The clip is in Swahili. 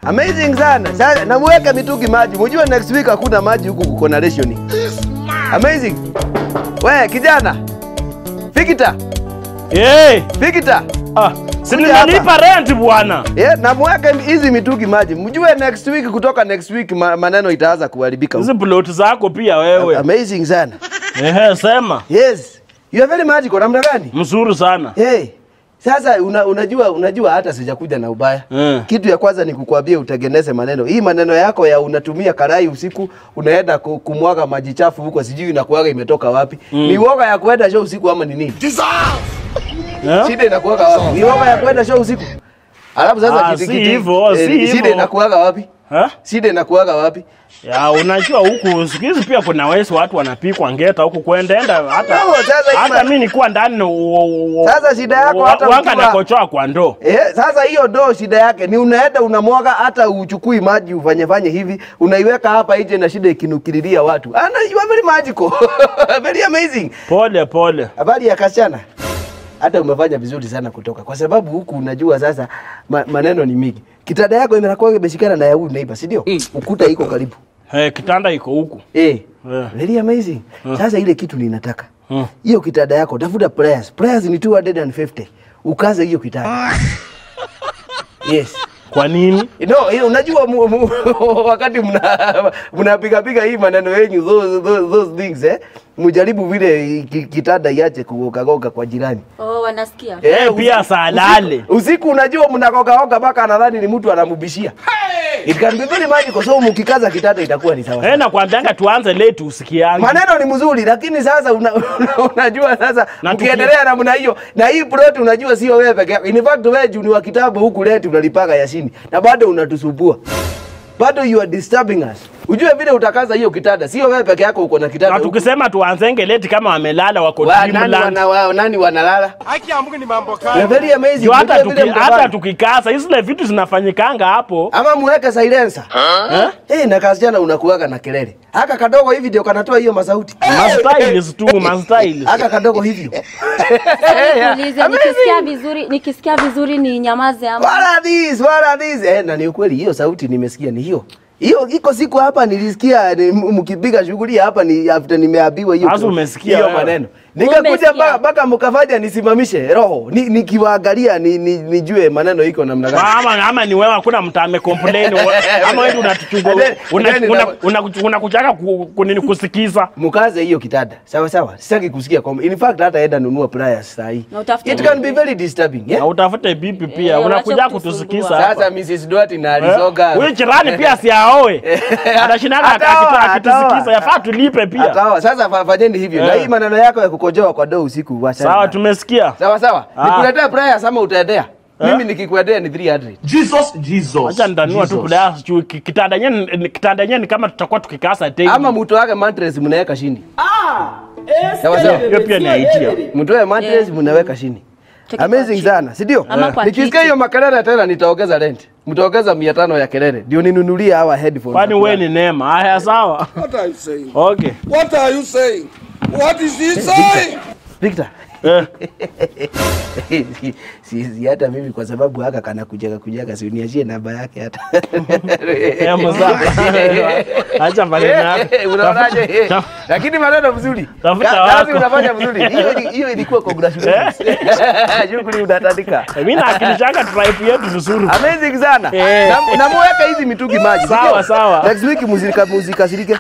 Amazing sana. Sasa namuweka mitungi maji. Mjue next week hakuna maji huku kuko na ration. Amazing. We kijana. Fikita. Hey. Fikita. Ah, si nimelipa rent bwana. Yeah, namuweka hizi mitungi maji. Mjue next week, kutoka next week maneno itaanza kuharibika. Hizi plot zako pia wewe. Amazing sana. Ehe, sema. Yes. You are very magical. Namna gani? Mzuri sana. Hey. Sasa unajua hata sijakuja na ubaya. Kitu ya kwanza ni kukuambia utengeneze maneno. Hii maneno yako ya unatumia karai usiku, unaenda kumwaga maji chafu huko, sijui inakuaga imetoka wapi. Ni uoga ya kuenda show usiku ama ni nini? Shida inakuaga wapi? Ni uoga ya kuenda show usiku. Alafu sasa kitu hivyo, si hivyo. Shida inakuaga wapi? Shida inakuaga wapi? Ya unajua huku siku hizi pia kuna wesi watu wanapikwa ngeta huku kuendaenda hata no, hata mimi nikuwa ndani. Sasa shida yako hata wanga nakochoa kwa ndoo. Sasa hiyo ndoo shida yake ni unaenda unamwaga, hata uchukui maji ufanye fanye hivi, unaiweka hapa nje na shida ikinukililia watu. Ana you are very magical. Very amazing. Pole pole. Habari ya kasichana. Hata umefanya vizuri sana kutoka, kwa sababu huku unajua sasa maneno ni mingi. Kitanda yako imekuwa imeshikana na ya huyu neighbor, si ndio? Ukuta iko karibu. Kitanda iko huku. Very amazing. Sasa ile kitu ninataka. Hiyo kitanda yako tafuta pliers. Pliers ni 250. Ukaze hiyo kitanda. Yes. Kwa nini? No, unajua wakati mnapiga piga hii maneno yenu those things mjaribu vile kitanda iache kugoka kwa jirani. Oh, wanasikia. Pia salale. Usiku unajua mnagoka goka mpaka anadhani ni mtu anamubishia. Hey! It can be very magical, so mkikaza kitanda itakuwa ni sawa. Nakwambianga tuanze late usikiange. Maneno ni mzuri lakini sasa unajua sasa mkiendelea namna hiyo na hii plot unajua sio wewe peke yako. In fact wewe ni wa kitambo huku late unalipaga ya chini na bado unatusumbua. Bado you are disturbing us. Ujue vile utakaza hiyo kitanda, sio wewe peke yako uko na kitanda. Na tukisema tuanzenge late kama wamelala wako dreamland. Nani wanalala? Haki ya Mungu ni mambo kali. Very amazing. Hata tukikasa hizo vitu zinafanyikanga hapo. Ama muweke silencer. Na kasichana unakuaga na kelele. Haka kadogo hivi ndio kanatoa hiyo masauti. Mastyles tu, mastyles. Haka kadogo hivyo. Nikisikia vizuri ni nyamaze ama. What are these? What are these? Na ni ukweli hiyo sauti nimesikia ni hiyo. Hiyo iko siku hapa nilisikia mkipiga shughuli hapa ni after nimeambiwa hiyo. Sasa umesikia hiyo maneno. Nikakuja mpaka mkafanya nisimamishe roho. Nikiwaangalia nijue maneno iko namna gani. Ama ni wewe hakuna mtu amecomplain ama wewe unatuchunga unakuchaka kunini kusikiza. Mkaze hiyo kitanda. Sawa sawa. Sitaki kusikia kwa. In fact hata enda nunua pliers saa hii. It can be very disturbing. Na utafute bibi pia unakuja kutusikiza. Sasa Mrs. Duarte na alizoga. Wewe jirani pia si aoe. Anashinanga akitusikiza yafaa tulipe pia. Ataoa. Sasa fanyeni hivyo. Na hii maneno yako ya kukojoa kwa ndoo usiku wacha. Sawa tumesikia. Sawa sawa. Nikuletea pliers ama utaendea? Mimi nikikuendea ni 300. Jesus Jesus. Acha nitanunua tu pliers juu kitanda yenyewe ni kama tutakuwa tukikasa tena. Ama mtu wake mattress mnaweka chini. Sawa sawa. Hiyo pia ni idea. Mtoe mattress mnaweka chini. Amazing sana, si ndio? Nikisikia hiyo makelele tena nitaongeza rent. Mtaongeza 500 ya kelele. Ndio ninunulie hawa headphones. Kwani wewe ni neema. Haya sawa. What are you saying? Okay. What are you saying? What is he saying? Victor. Si hata mimi kwa sababu haka kana kujaga si uniachie namba yake hata. Mzaa. Acha maneno yako. Unaonaje? Lakini maneno mzuri. Kazi unafanya mzuri. Hiyo ilikuwa congratulations. Shughuli unatandika. Mimi naakilishanga tribe yetu vizuri. Amazing sana. Na muweka hizi mitungi maji. Sawa sawa. Next week muzika shirike.